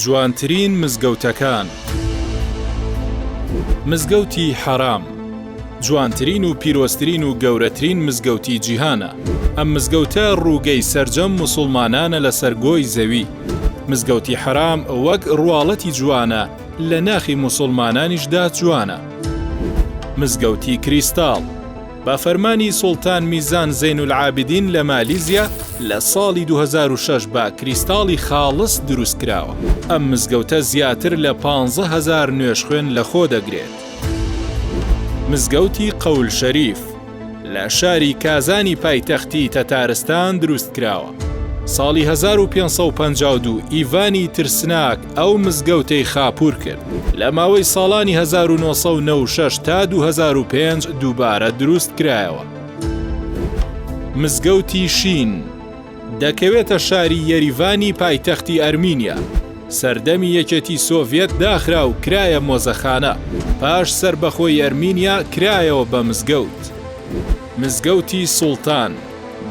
جوانترین مزگەوتەکان. مزگەوتی حەرام جوانترین و پیرۆزترین و گەورەترین مزگەوتی جیهانە. ئەم مزگەوتە ڕووگەی سەرجەم موسوڵمانانە لەسەر گۆی زەوی. مزگەوتی حەرام وەک ڕواڵەتی جوانە، لە ناخی موسوڵمانانیشدا جوانە. مزگەوتی کریستاڵ بە فەرمانی سوڵتان میزان زەینولعابدین لە مالیزیا لە ساڵی 2006 بە کریستاڵی خاڵس دروست کراوە. ئەم مزگەوتە زیاتر لە 15,000 نوێژخوێن لەخۆ دەگرێت. مزگەوتی قەول شەریف لە شاری کازانی پایتەختی تەتارستان دروست کراوە. ساڵی 1552 ئیڤانی ترسناک ئەو مزگەوتەی خاپوور کرد. لە ماوەی ساڵانی 1996 تا 2005 دووبارە دروست کرایەوە. مزگەوتی شین دەکەوێتە شاری یەریڤانی پایتەختی ئەرمینیا. سەردەمی یەکێتی سۆڤیەت داخرا و کرایە مۆزەخانە. پاش سەربەخۆی ئەرمینیا کرایەوە بە مزگەوت. مزگەوتی سوڵتان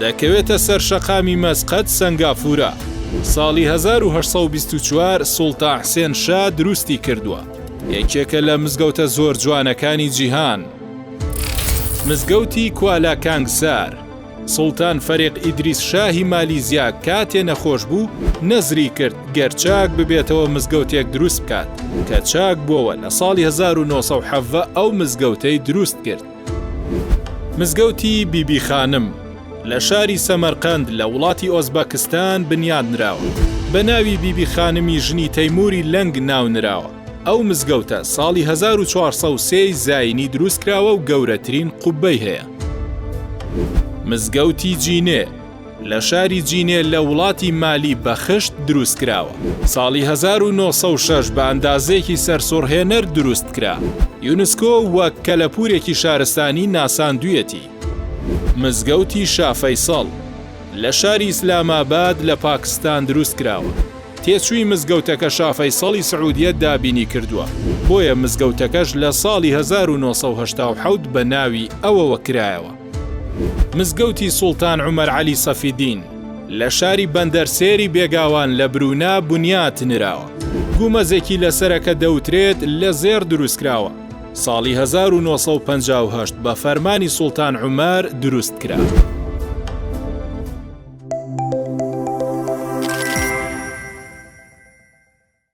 دەکەوێتە سەر شەقامی مەسقەت سەنگافورە. ساڵی 1824 سوڵتان حسێن شا دروستی کردووە. یەکێکە لە مزگەوتە زۆر جوانەکانی جیهان. مزگەوتی کوالا کانگسار سوڵتان فەریق ئیدریس شاهی مالیزیا کاتێ نەخۆش بوو نەزری کرد گەر چاک ببێتەوە مزگەوتێک دروست بکات، کە چاک بۆوە لە ساڵی 1917 ئەو مزگەوتەی دروست کرد. مزگەوتی بیبی خانم لە شاری سەمەرقەند لە وڵاتی ئۆزبەکستان بنیات نراوە. بە ناوی بیبی خانمی ژنی تەیموری لەنگ ناو نراوە. ئەو مزگەوتە ساڵی 1403 ی زایینی دروست کراوە و گەورەترین قوببەی هەیە. مزگەوتی جینێ لە شاری جینێ لە وڵاتی مالی بە خشت دروست کراوە. ساڵی 1906 بە ئەندازەیەکی سەرسوڕهێنەر دروست کرا. یونسکۆ وەک کەلەپوورێکی شارستانی ناساندوویەتی. مزگەوتی شا فەیسەڵ لە شاری ئیسلاماباد لە پاکستان دروست کراوە. تێچووی مزگەوتەکە شا فەیسەڵی سعودیە دابینی کردووە، بۆیە مزگەوتەکەش لە ساڵی 1987 بە ناوی ئەوەوە کرایەوە. مزگەوتی سوڵتان عومەر عەلی سەفیدین لە شاری بەندەر سێری بێگاوان لە برونا بنیات نراوە. گومەزێکی لەسەرە کە دەوترێت لە زێڕ دروستکراوە. ساڵی 1958 بە فەرمانی سوڵتان عومەر دروست کرا.